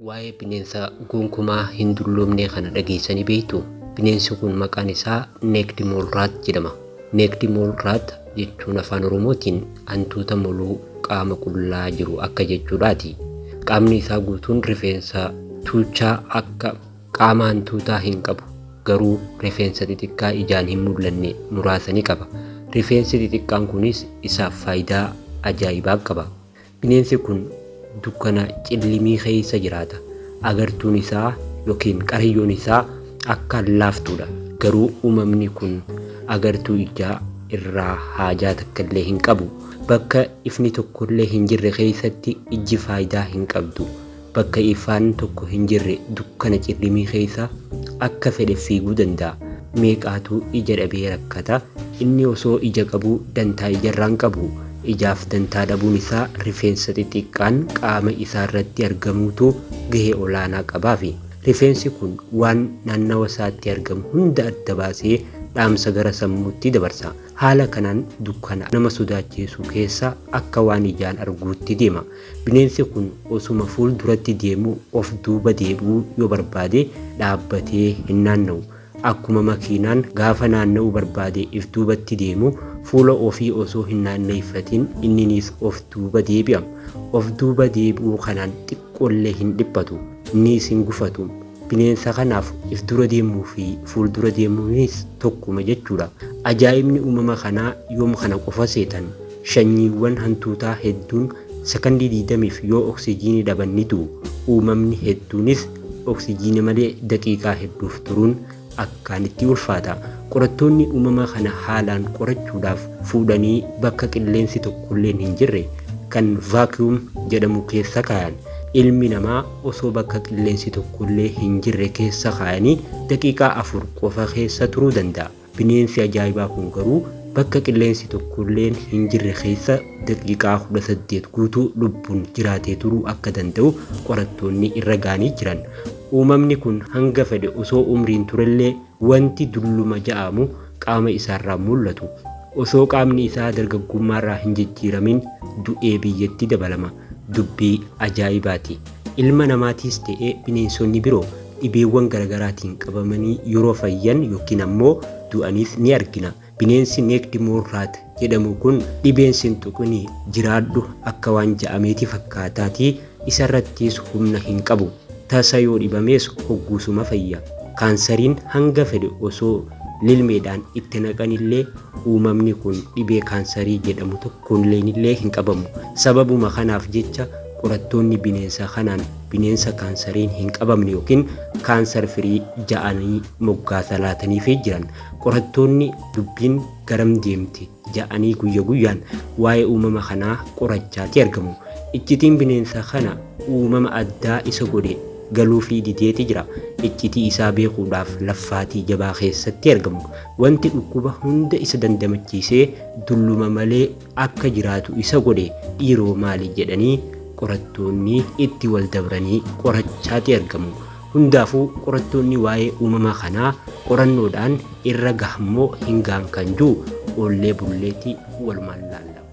Waa'ee bineensa gonkumaa hin dulloomne kana dhageessanii beektu. Bineensi kun maqaan isaa Naked Mole Rat jedhama. Naked Mole Rat jechuun afaan Oromootiin hantuuta moluu qaama qullaa jiru akka jechuudhaati. Qaamni isaa guutuun rifeensa tuuchaa akka qaama hantuutaa hin qabu. Garuu rifeensa xixiqqaa ijaan hin mul'anne muraasa ni qaba. Rifeensi xixiqqaan kunis isaaf faayidaa ajaa'ibaa qaba. Bineensi kun dukkana cillimii keessa jiraata. Agartuun isaa yookiin qarayyoon isaa akka laaftuudha. Garuu uumamni kun agartuu ijaa irraa haajaa takkallee hin qabu. Bakka ifni tokkollee hin jirre keessatti ijji faayidaa hin qabdu. Bakka ifaan tokko hin jirre dukkana cillimii keessa akka fedhe fiiguu danda'a. Meeqaatu ija dhabee rakkata. Inni osoo ija qabuu dantaa ijarraa hin qabu. Ijaaf dantaa dhabuun isaa rifeensa xixiqqaan qaama isaa irratti argamuutu gahee olaanaa qabaafi. Rifeensi kun waan naannawa isaatti argamu hunda adda baasee dhaamsa gara sammuutti dabarsa. Haala kanaan dukkana nama sodaachisu keessa akka waan ijaan arguutti deema. Bineensi kun osuma fuulduratti deemu of duuba deebi'uu yoo barbaade dhaabbatee hin naanna'u. Akkuma makiinaan gaafa naanna'uu barbaade if duubatti deemu fuula ofii osoo hin naanneeffatin inninis of duuba deebi'a. Of duuba deebi'uu kanaan xiqqoollee hin dhiphatu. Innis hin gufatu. Bineensa kanaaf if dura deemuu fi fuuldura deemuunis tokkuma jechuudha. Ajaa'ibni uumama kanaa yoom kana qofa seetan. Sanyiiwwan hantuutaa hedduun sakandii 20f yoo oksijiinii dhaban ni du'u. Uumamni hedduunis oksijiinii malee daqiiqaa hedduuf turuun akkaan itti ulfaata. Qorattoonni uumama kana haalaan qorachuudhaaf fuudhanii bakka qilleensi tokkolleen hin jirre kan vaakiyuum jedhamu keessa kaayan. Ilmi namaa osoo bakka qilleensi tokkollee hin jirre keessa kaayanii daqiiqaa 4 qofa keessa turuu danda'a. Bineensi ajaa'ibaa kun garuu bakka qilleensi tokkolleen hin jirre keessa daqiiqaa 18 guutuu lubbuun jiraatee turuu akka danda'u qorattoonni irra ga'anii jiran. Uumamni kun hanga fedhe osoo umriin turellee wanti dulluma ja'amu qaama isaarraa mul'atu. Osoo qaamni isaa dargaggummaarraa hin jijjiiramin du'ee biyyatti dabalama. Dubbii ajaa'ibaati. Ilma namaatiis ta'ee bineensonni biroo dhibeewwan garaagaraatiin qabamanii yeroo fayyan yookiin ammoo du'anis ni argina. Bineensi Naked Mole Rat jedhamu kun dhibeen sintuqinii jiraadhu akka waan ja'ameeti fakkaataatii isarrattis humna hin qabu. Tasa yoo dhibamees hogguusuma fayya. Kaansariin hanga fedhe osoo lilmeedhaan itti naqanillee uumamni kun dhibee kaansarii jedhamu tokkolleen hin qabamu. Sababuma kanaaf jecha qorattoonni bineensa kanaan bineensa kaansariin hin qabamne yookiin kaansar firii ja'anii moggaasa laataniifii jiran. Qorattoonni dubbiin garam deemti ja'anii guyya guyyaan waa'ee uumama kanaa qorachaati argamu. Iccitiin bineensa kana uumama addaa isa godhe galuu fi dideeti jira. Iccitii isaa beekuudhaaf laffaatii jabaa keessatti argamu. Wanti dhukkuba hunda isa dandamachiisee dulluma malee akka jiraatu isa godhe dhiiroo maali jedhanii qorattoonni itti wal dabranii qorachaati argamu. Hundaafuu qorattoonni waa'ee uumama kanaa qorannoodhaan irra gahammoo hin gahan kan jiru oollee bulleetti walumaan laalla.